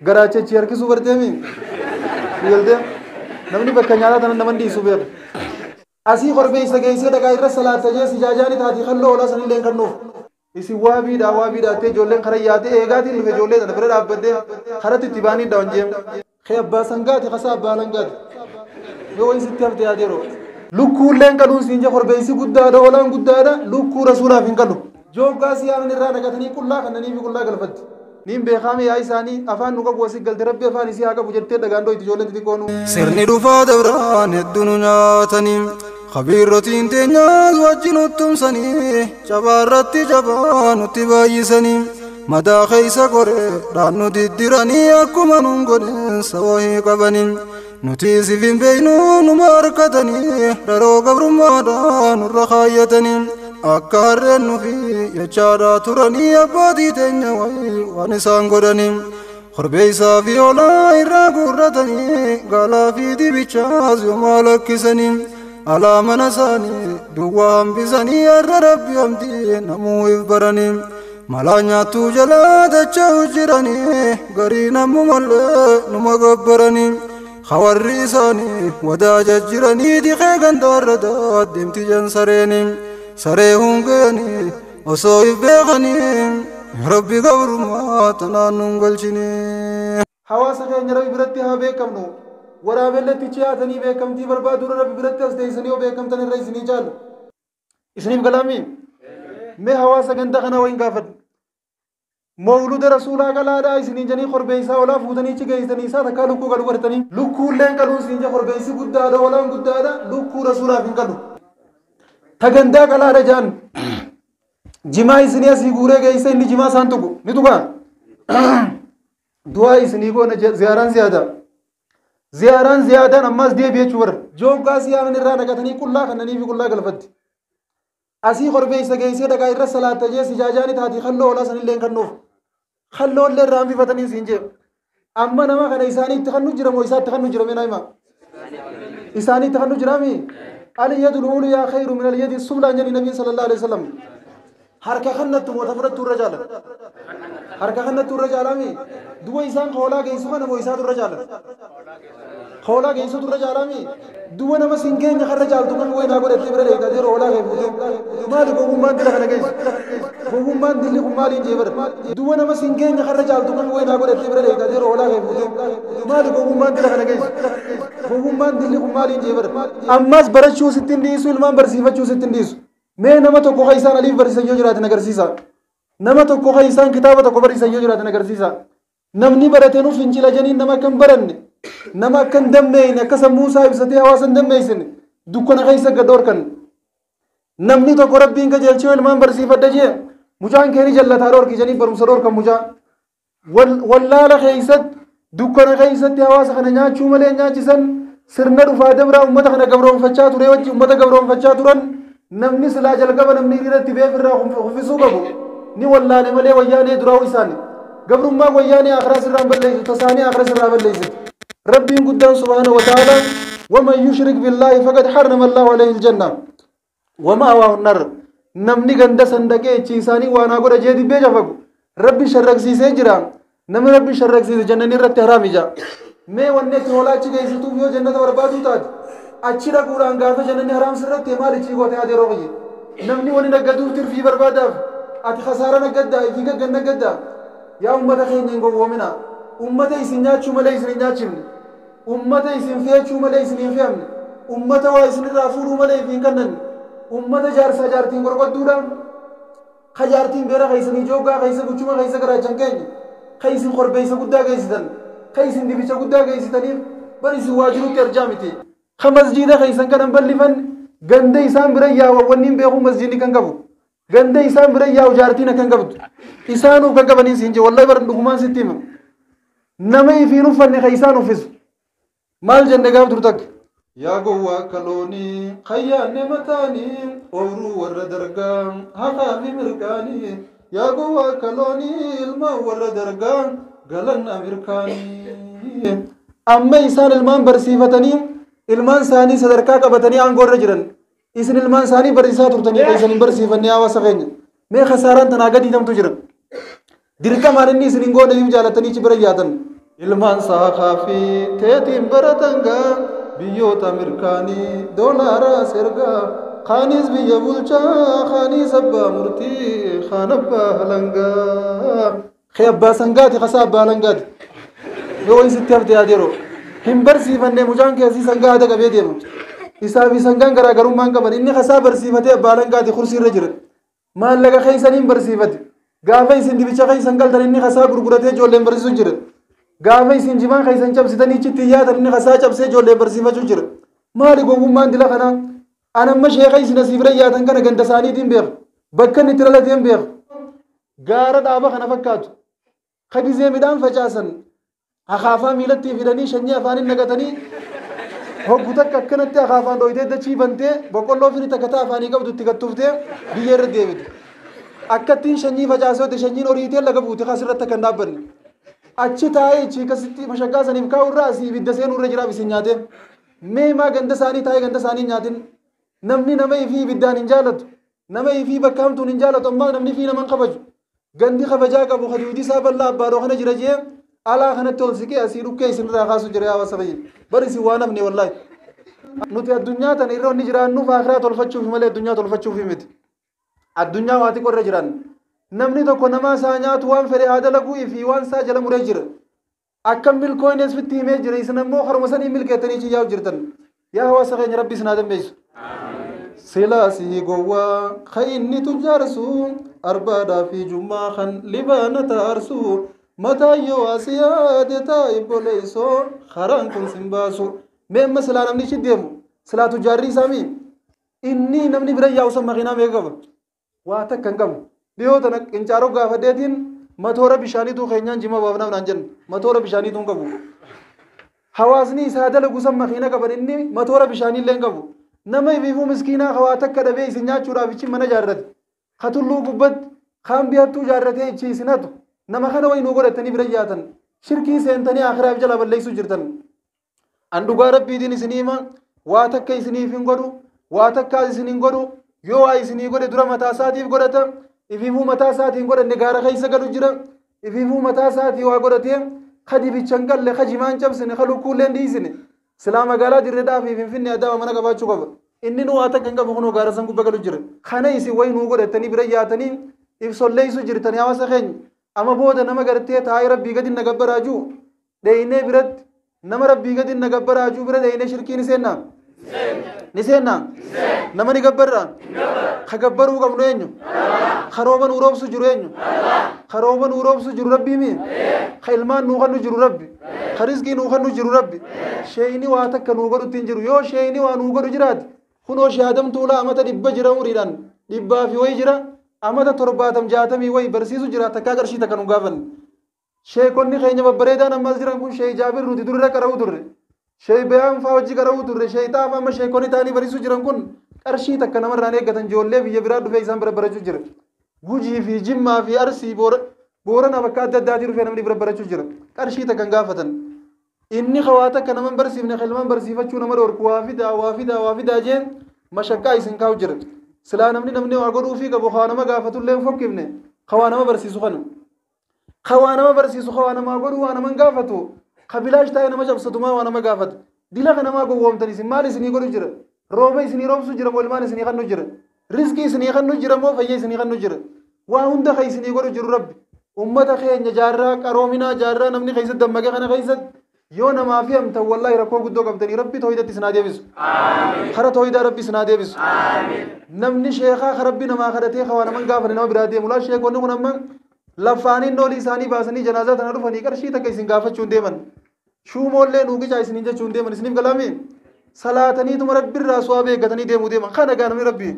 Garaachachi harkisuu barteemi. Galtee namni bakka nyaataa tana nama dhiisu beeku. Asii korbeessa geessee dhagaa irra salaata jee sijaajaani taati kalloo hoolaa sanillee hin kennuuf. Isin waa biidhaa waa biidhaattee ijoolleen kara yaatee eegaatiin dhufe ijoollee tana bira dhaabbaddee karatti itti baanii dhawan jeem. Kee abbaa sangaati kasaa abbaa langaati. Yoo wayi sitti hafte yaadeeroo. Lukkuulleen qaluun siin jee korbeessi guddaadha hoolaan guddaadha lukkuu rasuulaaf hin qalu. Jooggaa siyaanan irraa naqatanii qullaa kannanii fi qullaa galfatti. Niin beekame yaa isaanii afaan nu qabu asii galte rabbi afaan isii haa qabu jettee dhagaan dhoyti ijoolleen xixiqqoonu. Sirni dhufaa dabraan hedduu nu nyaatanii khabiirrotiin teenyaas wajjin uttumsanii cabaarratti cabaa nutti baay'isanii madaa keessa koree dhaan nu diddiranii akkuma nun godheen wahii qabanii nuti isif hin beeknu numa harkatanii raroo gabrummaadhaan nurra kaayyatanii akka harreen nufi jechaadhaa turanii abbootii teenya wayii waan isaan godhanii korbeessaa fi hoolaa irraa guurratanii gaalaa fi dibichaas yooma lakkisanii alaa mana isaanii duwwaa hambisanii har'a rabbi hamdii namuu if baranii malaa nyaattuu jalaa dacha'u jiranii garii namumallee numa gabbaranii hawarri isaanii wadaa jajjiranii diqee gandaarra deemti jan sareenii saree hungeeni osoo if beekanii rabbi gabrummaa tanaan nun galchinii. Hawaasa keenya rabbi biratti haa beekamnu. Waraabelletti chiyaatanii beekamtii barbaaduu rabbi biratti as teessanii yoo beekamtan irra isinii caalu. Isiniif galaami? Mee hawaasa ganda kana wayin gaafadhu. Mawluda rasuulaa qalaadhaa isiniin janii korbeessaa olaa fuutanii achi geessanii isaa takkaa lukkuu qalu godhatanii. Lukkuulleen qaluun isiin jee korbeessi guddaadha hoolaan guddaadha lukkuu rasuulaaf hin qalu. Tagandaa qalaadha jaan. Jimaa isinii asii guuree geesse inni jimaa isaan tuqu ni tuqaa. Du'aa isinii goona ziyaaraan ziyaadaa. Ziyaaraan ziyaadaan ammaas deebi'ee jechuu bara. Jooggaa siyaanan irraa naqatanii qullaa kannanii fi qullaa galfatti. Asii korbeessa geessee dhagaa irra salaata jee sijaajaani taati kalloo hoolaa sanillee hin kennuuf. Kalloollee irraa hambifatanii siin jee. Amma nama kana isaanii itti kennu jira moo isaatti kennu jira mee naa himaa? Isaanii itti kennu jiraami? Al-yadul ulyaa khayru min al-yadi suflaa jedhi nabiin sallallahu alaihi wasallam. Harka kannattu moo ta fudhattu irra jaala? Harka kannattu irra jaalaami? Du'a isaan hoolaa geessu kana moo isaatu irra jaala? Hoolaa geessutu irra jaalaami? Du'a nama siin keenya karra jaaltu kan wayi naa godhattee bira dheeytaa yeroo hoolaa kee fuutee. Maali gowwummaan dila kana geessu? Gowwummaan dilli kun maaliin jee bara? Du'a nama siin keenya karra jaaltu kan wayi naa godhattee bira dheeytaa yeroo hoolaa kee fuutee. Maali gowwummaan dila kana geessu? Gowwummaan dilli kun maaliin jee bara? Ammas barachuu sitti hin dhiisu ilmaan barsiifachuu sitti hin dhiisu. Mee nama tokko kan isaan aliif barsiisan yoo jiraatan agarsiisa. Nama tokko kan isaan kitaaba tokko barsiisan yoo jiraatan agarsiisa. Namni barate nuuf fincila janiin nama akka hin baranne, nama akka hin dammeeyne, akka sammuu isaa ibsatee hawaasa hin dammeeysine dukkana keessa gad dhorkan. Namni tokko rabbiin qajeelchee ilmaan barsiifadha jee mucaan kee ni jallataa dhorki janii barumsa dhorkan mucaa. Wallaala keessatti dukkana keessatti hawaasa kana nyaachuu malee nyaachisan sirna dhufaa dabraa uummata kana gabroonfachaa ture wajji uummata gabroonfachaa turan namni silaa jalqaba namni hiriiratti beef irraa kuffisuu qabu ni wallaale malee wayyaanee duraa'uu isaani. Gabrummaa wayyaanee akhiraa sirraan balleessu tasaanii akhiraa sirraa balleessu. Rabbiin guddaan subhaanahu wa ta'ala waman yushrik billaahi faqad harrama Allahu alayhi aljanna wama'awaahu nar. Namni ganda san dhaqee ichi isaanii waan haa godha jee dibbee jafagu rabbi sharraqsiisee jira. Namni rabbi sharraqsiise jannanni irratti haraami jaa. Mee wanni ati hoolaa achi geessituuf yoo jannata barbaaduu taate achi dhaquudhaan gaafa jannanni haraam sirratti maal ichi goote haati yeroo kiyye. Namni wani naggaduuf tirfii barbaadaaf ati kasaara naggaddaa ifii gaggan naggaddaa. Yaa ummata keenya hin gowwoomina. Ummata isin nyaachuu malee isin hin nyaachifne. Ummata isin fe'achuu malee isin hin fe'amne. Ummata waa isinirraa fuudhuu malee ifi hin kennanne. Ummata jaarsaa jaartiin gorgodduudhaan ka jaartiin beera keessanii jooggaa keessa buchuma keessa garaachan keenya ka isin korbeessa guddaa geessitan ka isin dibicha guddaa geessitaniif bar isin waa jirutti arjaa miti. Ka masjiida keessan kanan bal'ifan ganda isaan bira yaa'u wanni beeku masjiidni kan qabu. Ganda isaan bira yaa'u jaartiin akkan qabdu. Isaanuu kan qabaniin siin jee wallahi bar dhugumaan sitti hima. Nama ifiin uffanne ka isaan uffisu. Maal jenne gaaf dur takka? Yaa gowwaa akka loonii kayyaanne mataanii ooyruu warra dargaa haqaa fi mirgaanii. Yaa gowwaa akka loonii ilmaan warra dargaa galan Ameerikaanii. Amma isaan ilmaan barsiifatanii ilmaan isaanii sadarkaa qabatanii aangoo irra jiran. Isin ilmaan isaanii barsiisaa turtanii keessan hin barsiifanne hawaasa keenya. Mee kasaaraan tanaa gadi tamtu jira. Dirqamaan inni isin hin goone jaalatanii achi bira yaatan. Ilmaan saakaa fi teetiin baratangaa biyyoota mirkaanii doolaara sergaa kaanis biyya bulchaa kaanis abbaa murtii kaan abbaa halangaa. Kee abbaa sangaati kasaa abbaa halangaati. Yoo wayi sitti hafte yaadeeroo hin barsiifannee mucaan keessi sangaa haada qabee deema. Isaa fi sangaan garaagarummaa hin qaban inni kasaa barsiifatee abbaa halangaati kursii irra jira. Maallaqa keessaniin barsiifate. Gaafa isin dibicha keessan galtan inni kasaa gurguratee ijoolleen barsiisu jira. Gaafa isin jimaan keessan cabsitanii ichitti yaatan inni kasaa cabsee ijoolleen barsiifachuu jira. Maali gowwummaan dila kanaa? Anamma sheeka isin asii bira yaatan kana ganda isaaniitiin beeku. Bakka inni itti dhalateen beeku. Gaara dhaaba kana fakkaatu. Ka gizee midhaan facaasan akaafaa miilatti fidanii shanyii afaaniin naqatanii hoggu takka akkanatti akaafaan dhoyitee dachii bantee boqqolloo firii takka ta'a afaanii qabdu itti gattuuftee biyya irra deebite. Akkattiin shanyii facaasoote shanyiin horiitee laga buute kasirratti akka hin dhaabbanne. Achi taa'ee ichi akkasitti mashaqaa saniif kaa'u irraa asii ibidda seenuu irra jiraaf isin nyaatee. Mee maa ganda isaanii taa'ee ganda isaanii nyaatin. Namni nama ifii ibiddaan hin jaalatu. Nama ifii bakka hamtuun hin jaalatu ammaa namni ifii nama hin kabaju. Gandi kabajaa qabu kaduuti isaa bal'aa abbaadhoo kana jira jee alaa kanatti ol siqee asii dhukkee isinirraa kaasu jira yaa hawaasa fayyada. Bari isin waan hafne wallaahi. Nuti addunyaa tana irra inni jiraannuuf akhiraa tolfachuuf malee addunyaa tolfachuuf miti. Addunyaa waa xiqqoo irra jiraan. Namni tokko nama isaa nyaatu waan fedhe haa dalaguu fi waan isaa jala muree jira. Akkam milkooynes fitti himee jira isin ammoo haruma sanii milkeettanii ciyyaa jirtan. Yaa hawaasa keenya rabbi isin haa dammeessu. Silaasii gowwaa kan inni tujaarsu arbaadhaa fi jummaa kan libaana taarsu mataa yoo asii yaade taa'e boleessoo karaan kun sin baasu. Mee amma silaa namni ichi deemu silaa tujaarri isaa mii inni namni bira yaa'u san makiinaa meeqa qaba? Waa takka hin qabu. Dhiyoo tana qincaaroo gaafadheetiin matoora bishaaniitu keenyaan jima baafnaaf naan jenna matoora bishaaniitu hin qabu. Hawaasni isaa dalagu san makiina qaban inni matoora bishaanii illee hin qabu. Nama ifiifuu miskiinaa hawaa takka dhabee isin nyaachuudhaaf ichi mana jaarrate. Katulluu gubbatti kaan bihattuu jaarratee ichi isin hatu. Nama kana wayinuu godhatanii bira yaatan. Shirkii seentanii akiraaf jala balleessuu jirtan. An dhugaa rabbiitiin isinii hima waa takka isiniif hin godhu waa takkaas isin hin godhu yoo waa isinii godhe dura mataa isaatiif godhata ifiifuu mataa isaatiin godhanne gaara keessa galu jira ifiifuu mataa isaatii waa godhatee ka dibicha hin galle ka jimaan cabsine ka lukkuullee hin dhiisine silaa magaalaa dirreedhaa fi finfinnee adaama mana qabaachuu qaba. Inni nu waa takka hin qabu kunoo gaara san gubba galu jira. Kana isin wayinuu godhatanii bira yaatanii ibsolleessu jirtanii hawaasa keenya ama booda nama gartee taa'ee rabbii gadi na gabbaraa jiru dheeyinee biratti nama rabbii gadi na gabbaraa jiru bira dheeyinee shirkii ni seennaa? Ni seennaa? Nama ni gabbarraa? Ka gabbaruu qabnu eenyu? Ka rooba nuu roobsu jiru eenyu? Ka rooba nuu roobsu jiru rabbii mii? Ka ilmaan nuu kannu jiru rabbi? Ka rizqii nuu kannu jiru rabbi? Sheeyni waa takka nuu godhutti hin jiru. Yoo sheeyni waa nuu godhu jiraate kunoo sheeyadam tuulaa amata 100 jira umriidhaan 100 fi wayi jira amata 70 60 wayi barsiisu jira takkaa qarshii takka nu gaafanne. Sheekonni keenya babbareedaan ammas jiran kun Sheey Jaabir nuti durira qara'uu turre. Sheey Bayaan faa hojii qara'uu turre. Sheey Xaaf amma sheekonni ta'anii barsiisuu jiran kun qarshii takka namarraan eeggatan ijoollee biyya biraa dhufee isaan bira barachuu jira. Gujii fi Jimmaa fi Arsii Boorana bakka adda addaatii dhufee namni bira barachuu jira. Qarshii takka hin gaafatan. Inni hawaa takka nama hin barsiifne ilmaan barsiifachuu nama dhorku waa fidaa waa fidaa waa fidaa jeen mashaqqaa isin kaa'u jira. Silaa namni waa godhuufii qabu hawaa nama gaafatullee hin fokkifne hawaa nama barsiisu kana. Hawaa nama barsiisu hawaa namaa godhu waa nama hin gaafatu. Kabilaash taa'ee nama cabsatumaa waa nama gaafata. Dila kana maa gowwoomtan isin maal isinii godhu jira? Rooba isinii roobsu jira moo ilmaan isinii kannu jira? Rizqii isinii kannu jira moo fayya isinii kannu jira? Waa hunda kan isinii godhu jiru rabbi. Ummata keenya jaarraa qaroominaa jaarraa namni keessatti dammaqe kana keessatti yoo namaa fi amtan wallaahi rakkoo guddoo qabdanii rabbi toohidatti isin haa deebisu. Kara toohidaa rabbi isin haa deebisu. Namni sheekaa ka rabbi namaa kadhatee ka waa naman gaafanne nama biraa deemu laa sheekonni kun amma lafaanii noolii isaanii baasanii janaazaa tana dhufanii qarshii takka isin gaafachuu hin deeman. Shuumoollee nuu qicaa isiniin jechuu hin deeman isiniif galaami. Salaataniituma rabbi irraa su'aa beekatanii deemuu deeman. Kana gaa namni rabbi.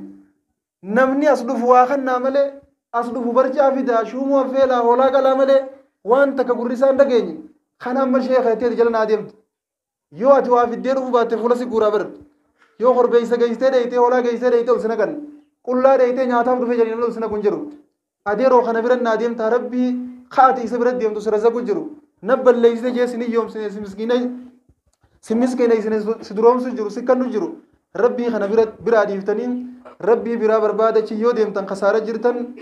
Namni as dhufu waa kannaa malee as dhufu barcaa fidaa shuumoo affeelaa hoolaa qalaa malee waan takka gurri isaan dhageenye. Kana amma sheeka jettee jala naa deemte. Yoo ati waa fiddee dhufuu baatte fuula si guuraa bara. Yoo korbeessa geessitee dheeyitee hoolaa geessitee dheeyitee ol sina kan. Qullaa dheeyitee nyaataaf dhufee jedhanii namni ol sina kun jiru. Adeeroo kana bira naa deemtaa rabbii kaati isa bira deemtu sira zagu jiru. Na balleessite jee sin hiyyoomsine si miskiina si miskiina isin si duroomsu jiru si kannu jiru. Rabbii kana bira biraa dhiiftanii rabbii biraa barbaadachi yoo deemtan kasaara jirtan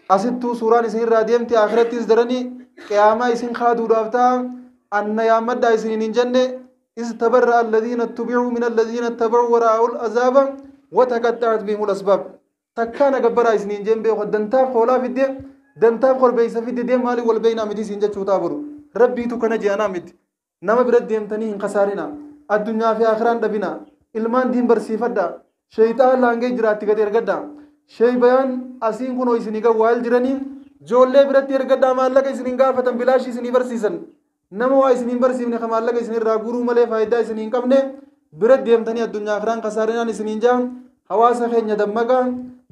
asittuu suuraan isin irraa deemte akhirattis daranii qiyaamaa isin kaaduudhaaf ta'a. Anna yaammadhaa isiniin hin jenne. Istabarra alladhiina tubicuu min alladhiina ittabacuu waraa'u azaaba wataqaxxacat bihimul asbaab. Takkaa na gabbaraa isiniin jeen beeku. Dantaaf hoolaa fidde, dantaaf korbeessa fidde, deem maaliif wal beeynaa miti isiin jechuu ta'a boru. Rabbiitu kana je'anaa miti. Nama bira deemtanii hin kasaarina. Addunyaa fi akiraan dhabina. Ilmaan diin barsiifadha. Sheeyxaan laangee jiraatti gad ergadha. Sheeybayaan asiin kunoo isinii gawwaal jiranii joollee biratti ergadhaa, maallaqa isiniin gaafatan, bilaashii isinii barsiisan. Nama waa isiniin barsiifne ka maallaqa isinirraa guuruu malee faayidaa isinii hin qabne bira deemtanii addunyaa akiraan kasaarinaan isiniin jaa. Hawaasa keenya dammaqaa,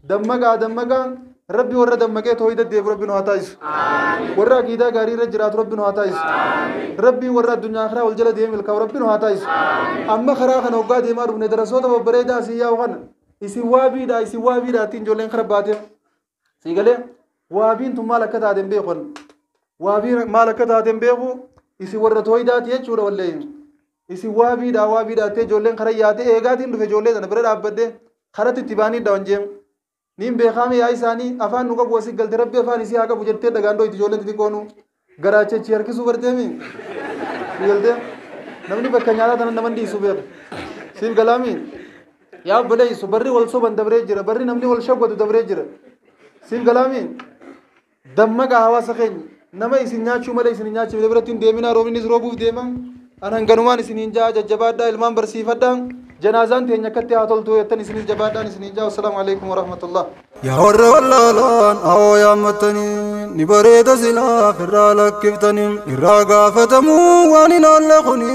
dammaqaa, dammaqaa. Rabbi warra dammaqee tooyida deebu Rabbi nu haa taasisu. Warra aqiidaa gaarii irra jiraatu Rabbi nu haa taasisu. Rabbi warra addunyaa akiraa wal jala deeme milkaa'u Rabbi nu haa taasisu. Amma karaa kana hoggaa deemaa dhufne darasoota babbareedaa asii yaa'u kana isin waabiidha, isin waabiidha ittiin ijoolleen kara baatee. Sii galee waabiin tun maal akka taate hin beeku. Waabiin maal akka taate hin beeku. Isin warra tooyidaati jechuudha wallee. Isin waabiidha, waabiidha ittee ijoolleen kara yaate eegaatiin dhufe ijoollee sana bira dhaabbadde karatti itti baanii dhawan jeem. Niin beekaame yaa isaanii afaan nu qabu asii galte Rabbi afaan isii haa qabu jettee dhagaan dhoyti ijoolleen xixiqqoonu garaachachi harkisuu barteemi. Si galtee namni bakka nyaataa tana nama dhiisu beeku. Siif galaami. Yaa obboleessu, barri wal soban dabree jira, barri namni wal shawwatu dabree jira. Siif galaami. Dammaqa hawaasa keenya, nama isin nyaachuu malee isin hin nyaachifne biratti hin deeminaa. Roobnis roobuuf deema. Anan ganumaan isiniin jaa, jajjabaadhaa, ilmaan barsiifadhaa. Janaazaan teenya akkatti haa toltu jettan isinis jabaadhaan isiniin jaa. Wassalaamu alaikum warahmatullah. Yaa warra wallaalaan awoo yaammattanii ni bareeda silaa firraa lakkiftanii irraa gaafatamuu waan hin oolle kuni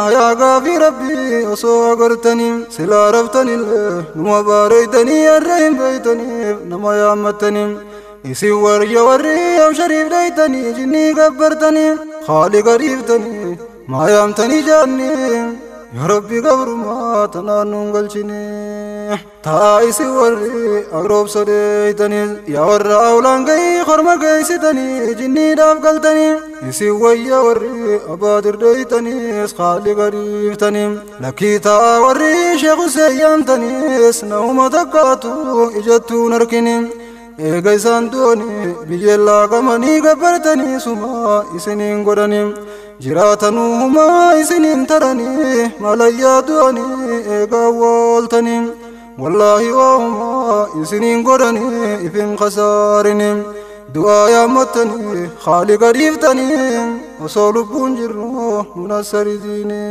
ayaa gaafii Rabbii osoo agartanii silaa raftanillee numa baareeytanii har'a hin beeytaniif nama yaammattanii. Isin warya warri shariif dheeytanii jinnii gabbartanii haali gariiftanii maa yaamtanii jaannii. Yaa Rabbi, gabrumaa tanaan nuun galchine. Taa isin warri agroobsa dheeytanii, yaa warra awlaan gahii korma geessitanii jinniidhaaf galtanii, isin wayya warri abaadir dheeytaniis haali gariiftanii. Lakkii taa warri sheekh Hussein yaamtaniis nama takkaatu ijattuun harkini. Eega isaan du'anii biyyeen laaqamanii gabbartanii suma isiniin godhanii. Jiraatanuu humaa isiniin taranii malayyaa du'anii eegaa wooltanii. Wallaahi waahumaa isiniin godhanii ifin khasaarini. Du'aa yaammattanii haali gadiiftanii osoo lubbuun jirru nun assarisiini.